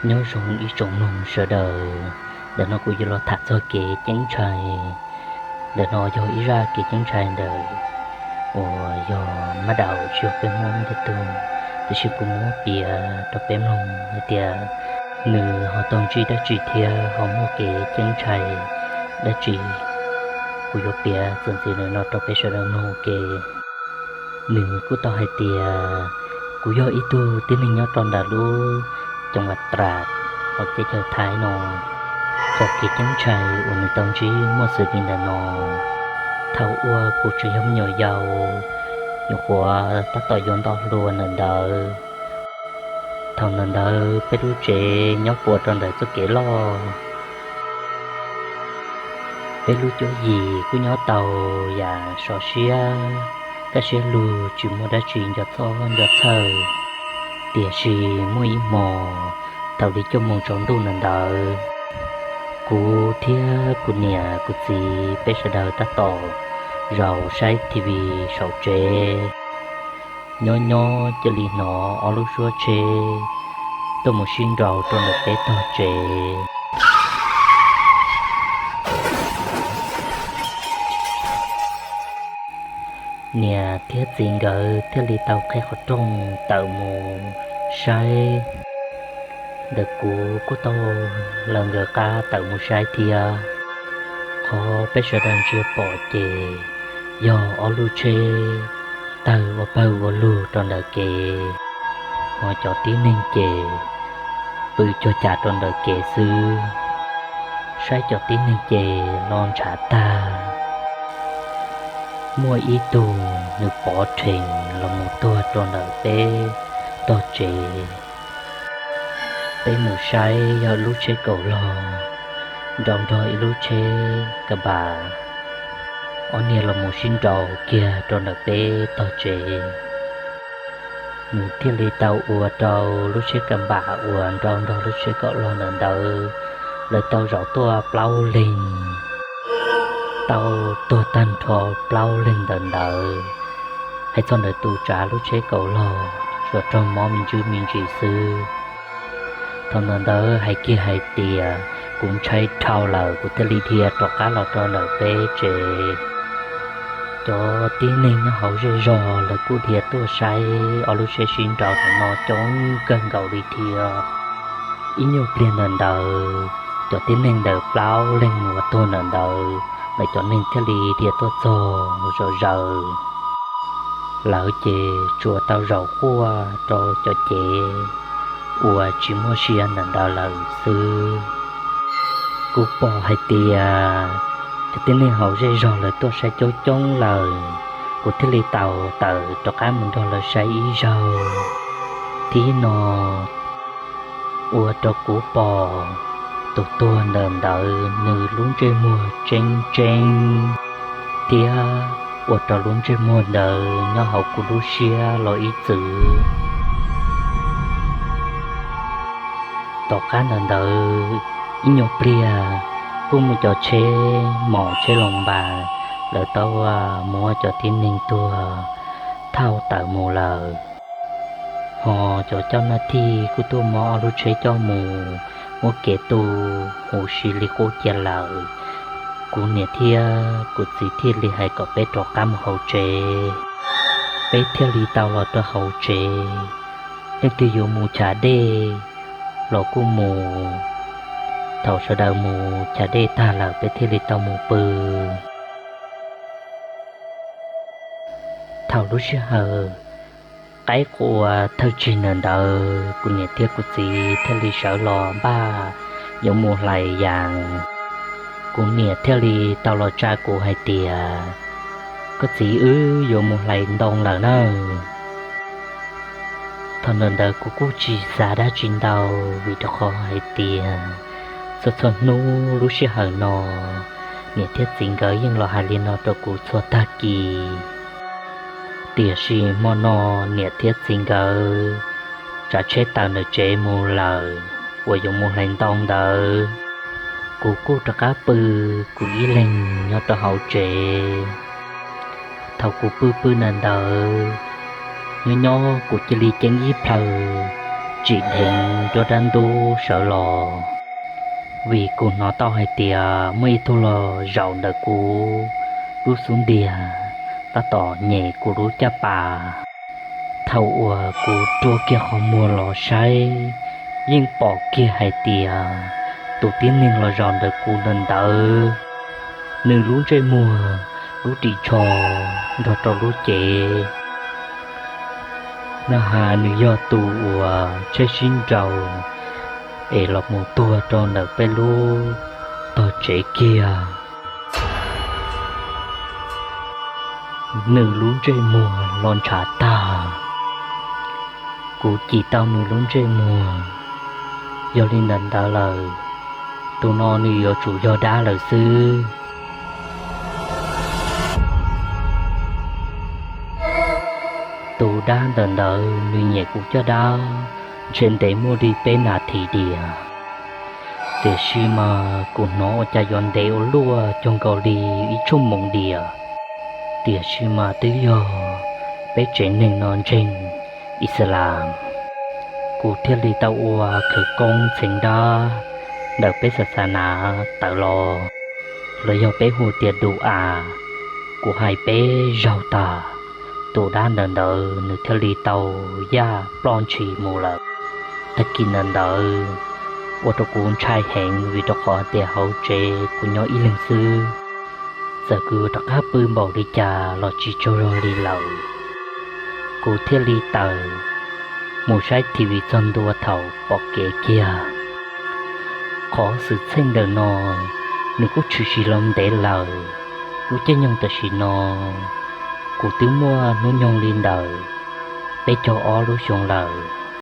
Nyob zoo ib tsoom mloog sawv daws, ntawm no kuv yuav los tham txog kev ceeb ntshai. Ntawm no yog ib zaj kev ceeb ntshai ntawm uas yog mab daum tsis yog peb Hmoob tej tug, tiam sis kuv muab piav rau peb mloog hais tias nws ho tau ntsib dab tsi thiab ho muaj kev ceeb ntshai dab tsi. Kuv yuav piav txuas ntxiv ntawm no rau peb sawv daws mloog ua ke. Nws kuj tau hais tias, kuv yog ib tug tib neeg nyob rau ntawm lub cov vas tras hauv teb chaws Thaib no. Qhov kev ceeb ntshai uas nws tau ntsib muaj xws li ntawm no. Thaum uas kuv tseem yog me nyuam yaus, nyuam qhuav tab tom yuav nto hlua ntawm ntawd. Thaum ntawd ntawd peb lub tsev nyob puas rau ntawm txoj kev loj. Peb lub cuab yim kuj nyob tau yam sov siab, kaj siab lug tsis muaj dab tsi nco txob nco txhawj. Tiam sis muaj ib hmo, thaum li cuaj moos tsaus ntuj ntawd ntawd, kuv thiab kuv niam kuv txiv peb sawv daws tab tom zaum saib T V saum tsev. Nyob nyob cia li hnov ob lub suab tsheb tuaj mus sib nraus rau ntawm peb tog tsev. Niam thiab txiv nkawd thiaj li tau qhib qhov rooj tawm mus saib. Ntawm kuv kuj tau lawv nkawd qab tawm mus saib thiab. Qhov peb sawv daws ntsia pom ces yog ob lub tsheb tawg ua pawg ua lug rau ntawm kev, ho cov tib neeg ces pw cuag cas rau ntawm kev xwb. Saib cov tib neeg ces lo ntshav tag. Muaj ib tug nws pov rhees los mus tuag rau ntawm peb tog tsev. Peb mus saib yog lub tsheb kaum log nrau nrog ib lub tsheb ka npas, ob niag los mus sib nraus kiag rau ntawm peb tog tsev. Nws thiaj li tau ua rau lub tsheb ka npas uas nrau nrog lub tsheb kaum log ntawd ntawd, lawv tau zaum tuaj plaub leeg, tau tuag tag nrho plaub leeg ntawd ntawd. Hais txog ntawm tus tsav lub tsheb kaum log, suav raug mob me ntsis me ntsis xwb. Thaum ntawd ntawd hais kiag hais tias kuv ntshai dhau lawm, kuv thiaj li dhia rov qab los rau ntawm peb tsev. Cov tib neeg nyob hauv zej zog lawv kuj dhia tuaj saib ob lub tsheb sib nraus ntawm no coob kawg nkaus li thiab. Ib nyuag pliag ntawm ntawd, cov tib neeg ntawm plaub leeg uas tuag ntawm ntawd, lawv cov neeg thiaj li dhia tuaj txog mus zom zaws. Lawv ces tsuas tau zaum quaj rau cov cev uas tsis muaj sia ntawm ntawd lawm xwb. Kuv pom hais tias cov tib neeg hauv zej zog lawv tuaj saib coob coob lawm, kuv thiaj li tau tawm rov qab mus nrog lawv saib ib zaug. Thib no ua rau kuv pom tus tuag ntawm ntawd nws lub ntsej muag tseeb tseeb, thiab ua rau lub ntsej muag ntawd nyob hauv kuv lub siab los ib txwm. Tom qab ntawd ntawd ib nyuag pliag, kuj muaj cov tsheb mos tsheb loos npas, lawv tau muab cov tib neeg tuag thauj tawm mus lawm. Ho cov coj naj thij kuj tuaj muab ob lub tsheb coj mus, muab kev tu huv si li qub cia lawm. Kuv niam thiab kuv txiv thiaj li hais kom peb rov qab mus hauv tsev. Peb thiaj li tau los rau hauv tsev. Leej twg yuav mus chav dej los kuj mus. Thaum sawv daws mus chav dej tag lawm peb thiaj li tau mus pw. Thaum lub sij hawm qaib qua thawj tsig ntawm ntawd, kuv niam thiab kuv txiv thiaj li sawv los npaj yuav mus hlais yas. Kuv niam thiaj li tau los tsa kuv hais tias, koj txiv, wb yuav mus hlais ntoo lawm nawb. Thaum ntawd ntawd kuv kuj tsis xav dab tsi ntau, vim rau qhov hais tias txhua txhua hnub lub sij hawm no, niam thiab txiv nkawd yeej los hais li no rau kuv txhua tag kis. Tiam sis hmo no niam thiab txiv nkawd tsav tsheb tawm ntawm tsev mus lawm uas yuav mus hlais ntoo ntawd, kuv kuj rov qab pw kuv ib leeg nyob rau hauv tsev. Thaum kuv pw pw ntawm ntawd, nyob nyob kuv cia li ceeb ib plhaw tsim dheev cuab dab ntub sawv los, vim kuv hnov tau hais tias muaj ib tug los zaum ntawm kuv lub xub ntiag tab tom nyem kuv lub caj pas. Thaum uas kuv rua kiag qhov muag los saib, yeej pom kiag hais tias tus tib neeg los zaum ntawm kuv ntawd ntawd, nws lub ntsej muag, lub ris tsho nrog rau lub cev na has nws yog tus uas tsheb sib nraus es los mus tuag rau ntawm peb lub tog tsev kiag. Nws lub ntsej muag los ntshav tag, kuv cim tau nws lub ntsej muag. Yog li ntawd ntawd lawm, tus no nws yuav tsum yog dab lawm xwb. Tus dab ntawm ntawd nws nyem kuv caj dab ntshe ntev muaj li peb nas this diam, tiam sis mas kuv hnov ua cas yuav ntev ua luaj cuag nkaus li ib tshuj moos diam. Tiam sis mas twb yog peb tsev neeg no ntseeg Islam, kuv thiaj li tau ua khawv koob txheev dab ntawm peb xa xa nas tawm los, los yog peb hu tias du as. Kuv hais peb zaug tag, tus dab ntawm ntawd nws thiaj li tau yaj ploj ntshis mus lawm. Tag kis ntawd ntawd ua rau kuv ntshai heev vim rau qhov tias hauv tsev kuv nyob ib leeg xwb, txawm kuv rov qab pw npaum li cas los tsis tsaug zog li lawm. Kuv thiaj li tawm mus saib T V txog ntua thaum pom kev kiag. Qhov xwm txheej ntawm no nws kuj tshwm sim los ntev lawm. Lub caij nyoog tam sim no kuv twb muaj hnub nyoog li ntawm peb caug ob lub xyoo lawm.